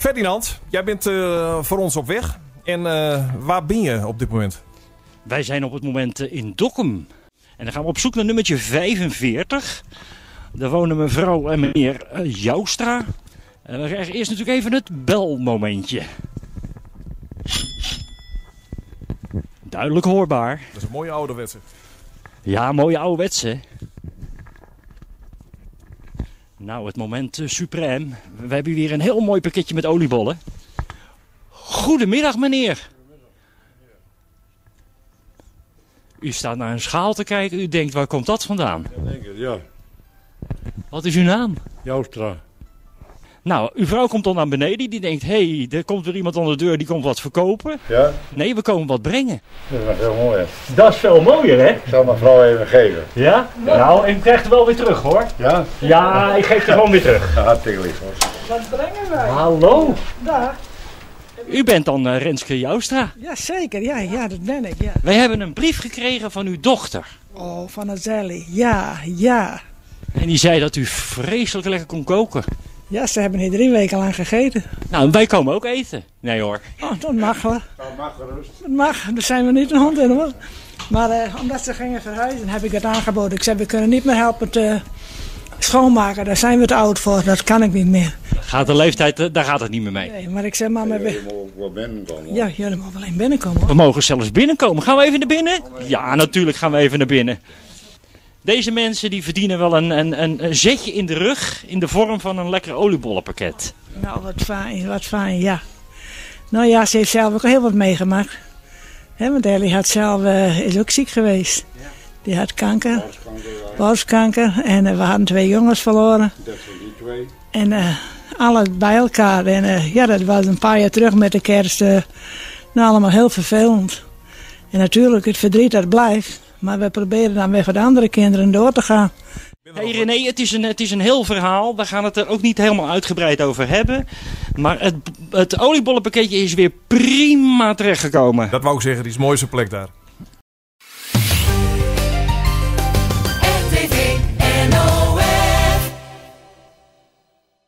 Ferdinand, jij bent eh, voor ons op weg. En eh, waar ben je op dit moment? Wij zijn op het moment eh, in Dokkum. En dan gaan we op zoek naar nummertje 45. Daar wonen mevrouw en meneer eh, Joustra. En we krijgen eerst natuurlijk even het belmomentje. Duidelijk hoorbaar. Dat is een mooie ouderwetse. Ja, mooie ouderwetse. Nou, het moment eh, suprême. We hebben hier weer een heel mooi pakketje met oliebollen. Goedemiddag, meneer. U staat naar een schaal te kijken. U denkt, waar komt dat vandaan? Ja, denk het, ja. Wat is uw naam? Joustra. Nou, uw vrouw komt dan naar beneden. Die denkt, hé, hey, er komt weer iemand aan de deur. Die komt wat verkopen. Ja? Nee, we komen wat brengen. Dat is wel heel mooi, hè? Dat is veel mooier, hè? Ik zal mijn vrouw even geven. Ja? Nou, ik krijg het wel weer terug, hoor. Ja? Ja, ik geef het gewoon weer terug. Ja, hartstikke lief, hoor. Wat brengen wij? Hallo. Dag. U bent dan eh, Renske Joustra. Ja, zeker. Ja, ja, dat ben ik. Ja. Wij hebben een brief gekregen van uw dochter. Oh, van Azelli. Ja, ja. En die zei dat u vreselijk lekker kon koken. Ja, ze hebben hier 3 weken lang gegeten. Nou, en wij komen ook eten. Nee hoor. Oh, dat mag wel. Dat mag gerust. Dat mag. Daar zijn we niet een hond in hoor. Maar omdat ze gingen verhuizen, heb ik het aangeboden. Ik zei, we kunnen niet meer helpen te schoonmaken. Daar zijn we te oud voor. Dat kan ik niet meer. Gaat de leeftijd, daar gaat het niet meer mee. Nee, maar ik zei, mama... Jullie mogen ook wel binnenkomen. hoor. Ja, jullie mogen wel even binnenkomen hoor. We mogen zelfs binnenkomen. Gaan we even naar binnen? Ja, natuurlijk gaan we even naar binnen. Deze mensen die verdienen wel een zetje in de rug in de vorm van een lekker oliebollenpakket. Nou, wat fijn, wat fijn, ja. Nou ja, ze heeft zelf ook heel wat meegemaakt. Hè, want Ellie had zelf, is ook ziek geweest. Die had kanker, Borstkanker, ja. borstkanker. En we hadden 2 jongens verloren. Dat zijn die 2. En alles bij elkaar. En ja, dat was een paar jaar terug met de kerst. Nou, allemaal heel vervelend. En natuurlijk, het verdriet dat blijft. Maar we proberen dan weer voor de andere kinderen door te gaan. Hey René, het is een heel verhaal. We gaan het er ook niet helemaal uitgebreid over hebben. Maar het oliebollenpakketje is weer prima terechtgekomen. Dat wou ik zeggen, die is mooi zijn plek daar. RTV NOS.